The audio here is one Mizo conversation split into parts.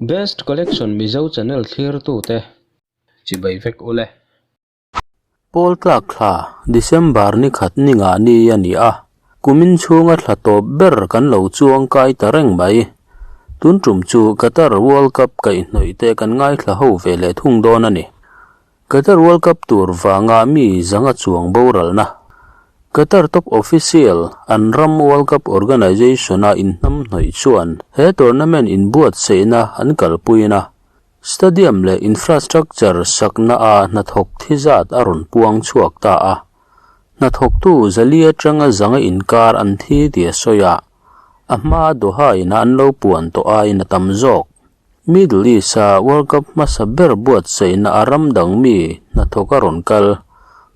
Best Collection Mizo channel thlirtute chibai vek ule. Pawl tlak thla, December ni khat ni ngah ni a ni a, kumin chhunga thla tawp ber kan lo chuang kai ta reng mai. Tun tum chu Qatar World Cup kaihhnawih te kan ngaithla ho ve leh thung dawn a ni. Qatar World Cup tur vanga mi zanga chuang boralna, Qatar top official an ram World Cup organisation-a inhnamhnawih chuan he tournament inbuatsaihna an kalpuina, stadium leh infrastructure sakna-a hnathawk thi zat a rawn puang chhuak ta a. Hnathawktu zali atanga zanga inkar an thi tih a sawi a, a hmaa Doha ina an lo puan tawh aiin a tam zawk. Middle East-a World Cup hmasa ber buatsaihna a ram dang mi hnathawk a rawn kal,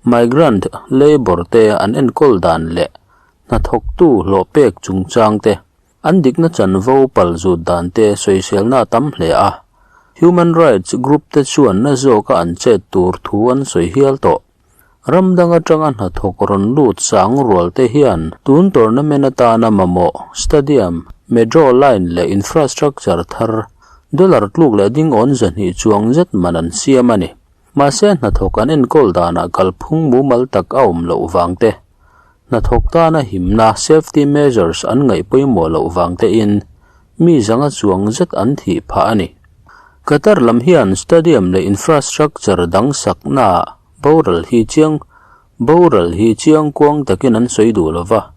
migrant labour te an enkawl dan leh hnathawktu hlawh pek chungchang te, an dikna chanvo pal zut dan te sawiselna a tam hle a. Human rights group te chuan na zawka an chet tur thu an sawi hial tawh. Ram dang atanga hnathawk rawn lut sang rual te hian tun tournament atana mamawh stadium, metro line leh infrastructure thar dollar tluk leh dingawn 200 chuang zet man an siam a ni. Mahse hnathawk an enkawl danah kalphung mumal tak a awm loh vang te, hnathawk tana himna safety measures an ngaih pawimawh loh vang tein mi zanga chuang zet an thih phah a ni. Qatar lam hian stadium leh infrastructure dang saknaah boral hi chiang boral hi chiang kuang takin an sawi duh lo va,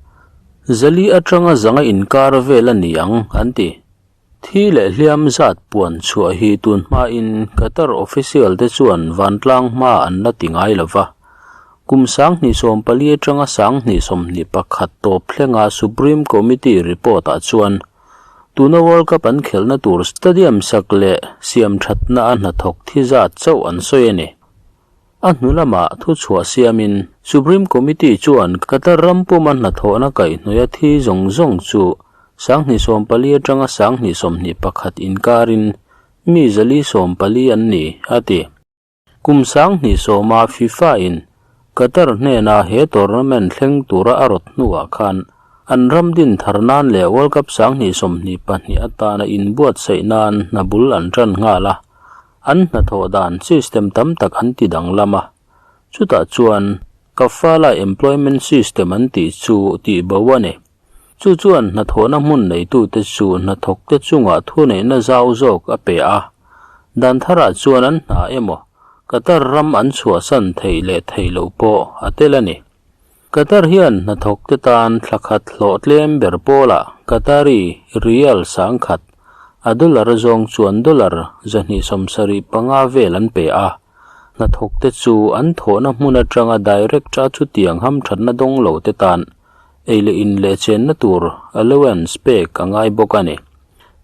zali atanga zanga inkar vel a ni ang an ti. Thi leh hliam zat puan chhuah hi tun hmain Qatar official te chuan vantlang hma an la ti ngai lo va, kum 2014 atanga 2021 tawp thlenga Supreme Committee report ah chuan Tuna World Cup an khelhna tur stadium sak leh siam thatna a hnathawk thi zat chauh an sawi a ni. A hnu lamah thuchhuah siamin Supreme Committee chuan Qatar ram puma hnathawhna kaihhnawih a thi zawng zawng chu 2014 atanga 2021 inkarin mi 440 an ni, a ti. Kum 2010-a FIFA-in Qatar hnena he tournament thleng tura a rawt hnuah khan an ram din thar nan leh World Cup 2022 atana inbuatsaih nan hna bul an tan nghal a, an hnathawh dan system tam tak an ti danglam a. Chutah chuan Kafala Employment System an tih chu tihbo a ni. Chu chuan hnathawhna hmun neitute chu hnathawkte chungah thuneihna zau zawk a pe a. Dan tharah chuan an hna emaw, Qatar ram an chhuahsan theih leh theih loh pawh a tel a ni. Qatar hian hnathawkte tan thla khat hlawh tlem ber pawlah Qatari riyal 1000, a dollar zawng chuan dollar 275 vel an pe a. Hnathawkte chu an thawhna hmun atanga direct a chutiang hamthatna dawng lote tan Ei leh in leh chenna tur allowance pek a ngai bawk a ni.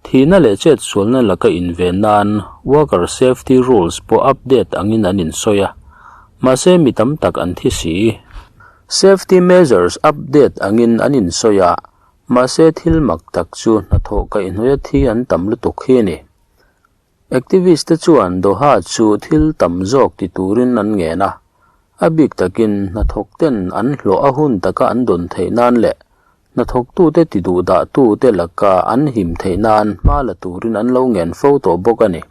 Thihna leh chetsualna laka inven nan worker safety rules pawh update angin an insawi a, mahse mi tam tak an thi si. Safety measures update angin an insawi a, mahse thil mak tak chu hnathawh kaihhnawih a thi an tam lutuk hi a ni. Activist te chuan Doha chu thil tam zawk ti turin an ngen a, a bik takin hnathawk ten an hlawh a hun taka an dawn theih nan leh hnathawktute ti duh dahtute laka an him theih nan hma la turin an lo ngen fo tawh bawk a ni.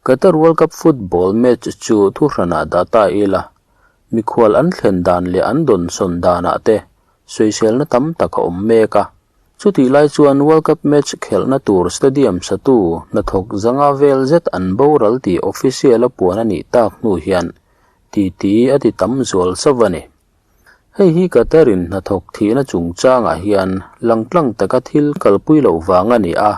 Qatar World Cup football match chu thuhranah dah ta ila, mikhual an thlen dan leh an dawnsawn danah te sawiselna tam tak a awm mek a. Chutih lai chuan World Cup match khelhna tur stadium satu hnathawk zanga vel zet an boral tih official a puan a nih tak hnu hian titi a ti tam zual chauh a ni. Hei hi Qatar-in hnathawk thihna chungchangah hian langtlang taka thil kalpui loh vang a ni a,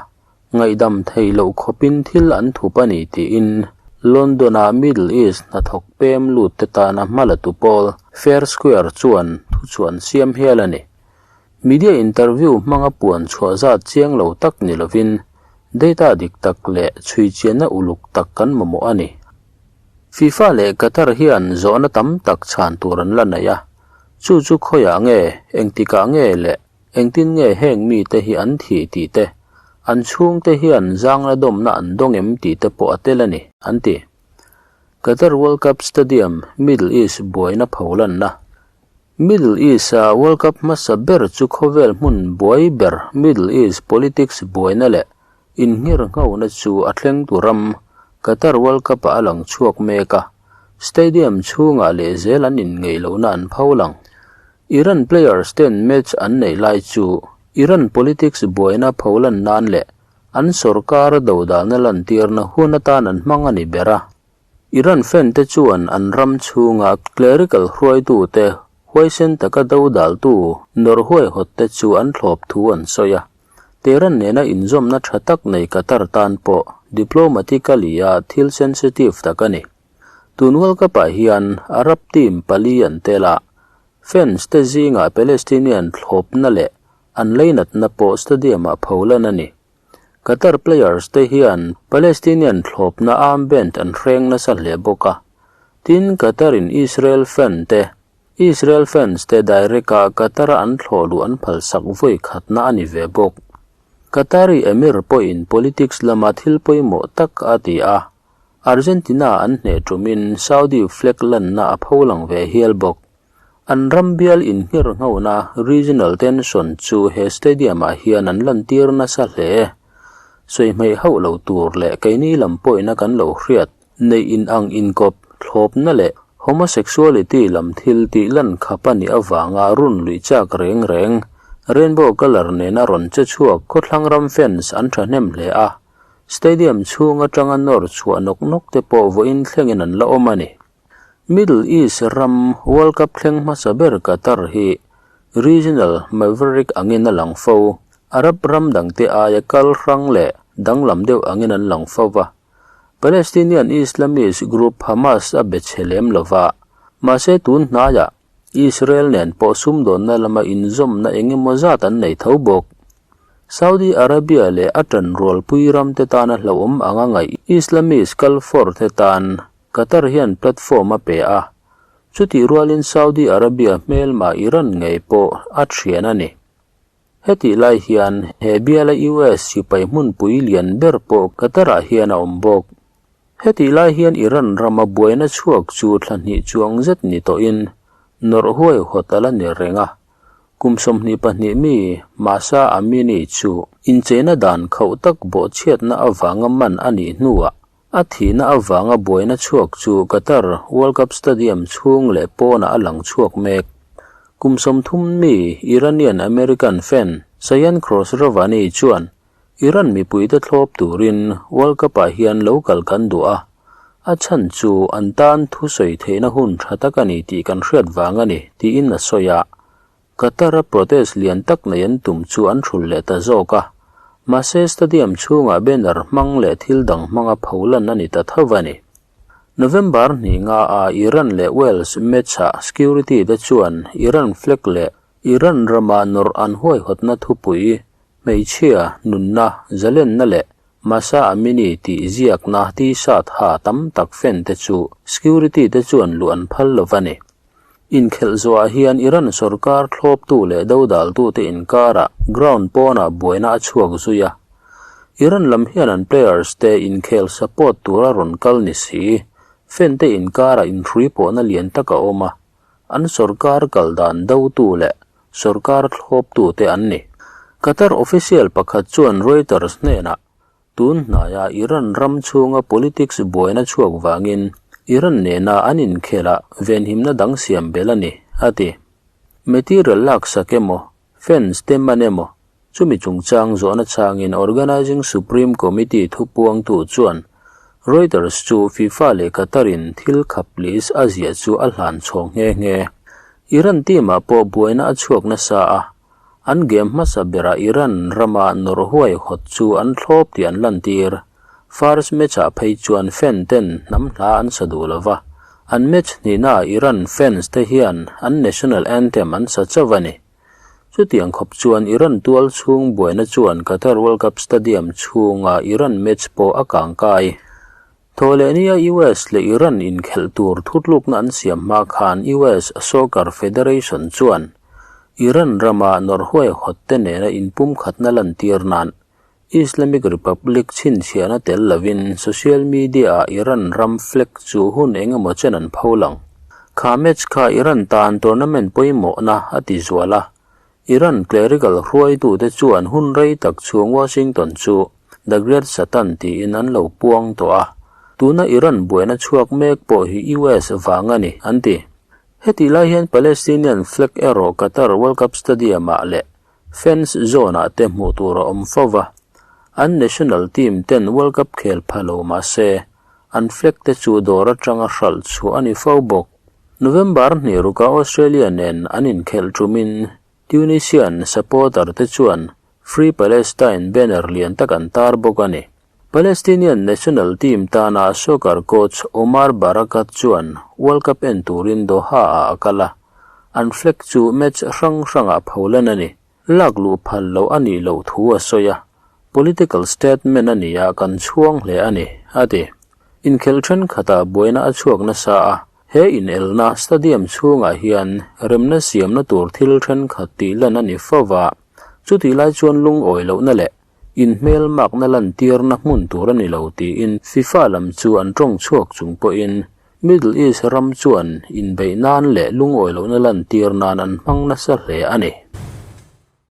ngaihdam theih loh khawpin thil an thup a ni tiin London-a Middle East hnathawk pem lut te tana hmalatu pawl Fair Square chuan thuchhuan siam hial a ni. Media interview hmanga puan chhuah zat chiang lo tak ni lovin data dik tak leh chhui chianna uluk tak kan mamawh a ni. FIFA leh Qatar hian zawhna tam tak chhan tur an la nei a, chu chu khawiah nge, engtikah nge leh engtin nge heng mite hi an thih tih te, an chhungte hian zangna dawmna an dawng em tih te pawh a tel a ni, an ti. Qatar World Cup Stadium, Middle East buaina pholanna. Middle East-a World Cup hmasa ber chu khawvel hmun buai ber Middle East politics buaina leh Innghirnghona chu a thlengtu ram Qatar World Cup-ah a lang chhuak mek a, stadium chhungah lehzel an inngeih lohna an pho lang. Iran players ten match an neih lai chu Iran politics buaina pholan nan leh an sorkar dodalna lantirna hun atan an hmang a ni ber a. Iran fan te chuan an ram chhunga clerical hruaitute huaisen taka dodaltu nawrh huaihawt te chu an thlawp thu an sawi a. Tehran nena inzawmna tha tak nei Qatar tan pawh diplomatically a thil sensitive tak a ni. Tun World Cup-ah hian Arab team pali an tel a, fans te zingah Palestinian thlawpna leh an leinatna pawh stadium-ah pholan a ni. Qatar players te hian Palestinian thlawpna armband an hreng nasa hle bawk a, tin Qatar in Israel fan te Israel fans te direct a Qatar a an thlawh luh an phalsak vawi khatna a ni ve bawk. Qatari Emir pawhin politics lama thil pawimawh tak a ti a, Argentina an hneh tumin Saudi flag lanna a pholang ve hial bawk. An ram bial inngherhngona regional tension chu he stadium-ah hian an lantir nasa hle. Sawi hmeih hauh lo tur leh keini lam pawhina kan lo hriat neih inang inkawp thlawpna leh homosexuality lam thil tih lan khap a nih avanga run luih chak reng reng rainbow colour nena rawn che chhuak khawthlang ram fans an thahnem hle a, stadium chhung atanga nawr chhuah nawk nawk te pawh vawiin thlengin an la awm a ni. Middle East ram World Cup thleng hmasa ber Qatar hi regional maverick angin a lang fo. Arab ram dangte aia kal hrang leh danglam deuh angin an lang fo va. Palestinian Islamist group Hamas a be chhe lem lo va, mahse tun hnaiah Israel nen pawh sumdawnna lama inzawmna eng emaw zat an nei tho bawk. Saudi Arabia leh a ṭanrualpui ramte tana hlauhawm anga ngaih Islamist kalfawr te tan Qatar hian platform a pe a, chutih rualin Saudi Arabia hmelma Iran ngei pawh a thian a ni. Hetih lai hian he biala US sipai hmunpui lian ber pawh Qatar-ah hian a awm bawk. Hetih lai hian Iran rama buaina chhuak chu thla hnih chuang zet ni tawhin nawrh huaihawt a la ni reng a, Kum 22 mi Mahsa Amini chu incheina dan khauh tak bawhchhiatna avanga man a nih hnuah A thihna avanga buaina chhuak chu Qatar World Cup Stadium chhung leh pawnah a lang chhuak mek. Kum 30 mi Iranian-American fan Sayan Khosravani chuan Iran mipuite thlawp turin World Cup-ah hian lo kal kan duh a, a chhan chu an tan thusawi theihna hun tha tak a ni tih kan hriat vang a ni, tiin a sawi a. Qatar-a protest lian tak nei an tum chu an hrul leh ta zawk a, mahse stadium chhungah banner hmang leh thil dang hmanga pholan a ni ta tho a ni. November hnih nga a Iran leh Wales match-ah security te chuan Iran flag leh Iran rama nawrh an huaihawtna thupui hmeichhia, nunna, zalenna leh Mahsa Amini tih ziakna t-shirt ha tam tak fan te chu security te chuan luh an phal lo va ni. Inkhelh zuah hian Iran sorkar thlawptu leh dodaltute inkarah ground pawnah buaina a chhuak zui a. Iran lam hian an players te inkhel support tura rawn kal ni si, fan te inkarah inhrui pawhna lian tak a awm a, an sorkar kal dan dotu leh sorkar thlawptute an ni. Qatar official pakhat chuan Reuters hnenah Tun hnaia Iran ram chhunga politics buaina chhuak vangin Iran nena an inkhelah venhimna dang siam belh a ni, a ti. Material laksak emaw, fence te man emaw, chumi chungchang zawhna changin Organising Supreme Committee thupuangtu chuan Reuters chu FIFA leh Qatar-in thil khap list a ziah chu a hlan chhawng nghe nghe. Iran team-ah pawh buaina a chhuak nasa a, An game hmasa berah Iran rama nawrh huaihawt chu an thlawp tih an lantir. First match-ah phei chuan fan ten hnam hla an sa duh lo va, an match hnihnaah Iran fans te hian an national anthem an sa chauh a ni. Chutiang khawp chuan Iran tual chhung buaina chuan Qatar World Cup Stadium chhunga Iran match pawh a kangkai. Thawhlehnia US leh Iran inkhelh tur thutlukna an siam hma khan US Soccer Federation chuan Iran rama nawrh huaihawt te nena inpumkhatna lantir nan Islamic Republic chhinchhiahna tel lovin social media-ah Iran ram flag chu hun eng emaw chen an pho lang. Kha match kha Iran tan tournament pawimawhna a ti zual a, Iran clerical hruaitute chuan hun rei tak chhung Washington chu. The Great Satan tiin an lo puang tawh a, tuna Iran buaina chhuak mek pawh hi US vang a ni, an ti. Hetih lai hian Palestinian flag erawh Qatar World Cup Stadium-ah leh fans zone-ah te hmuh tur a awm fo va, an national team ten World Cup khel pha lo mah se, an flag te chu dawr atanga hralh chhuah a ni fo bawk. November hnih ruka Australia nen an inkhelh tumin Tunisian supporter te chuan Free Palestine banner lian tak an tar bawk a ni. Palestinian national team tana soccer coach Omar Barakat chuan World Cup en turin Doha-ah a kal a, an flag chu match hrang hrangah pholan a ni. Lak luh phal loh a nih loh thu a sawi a, political statement a ni a, kan chhuang hle a ni, a ti. Inkhelh thenkhatah buaina a chhuak nasa a, he inelna stadium chhungah hian remna siamna tur thil thenkhat tih lan a ni fo va, chutih lai chuan lungawi lohna leh Inhmelmakna lantirna hmun tur a ni lo tiin FIFA lam chu an tawng chhuak chung pawhin Middle East ram chuan inbeih nan leh lungawi lohna lantir nan an hmang nasa hle a ni.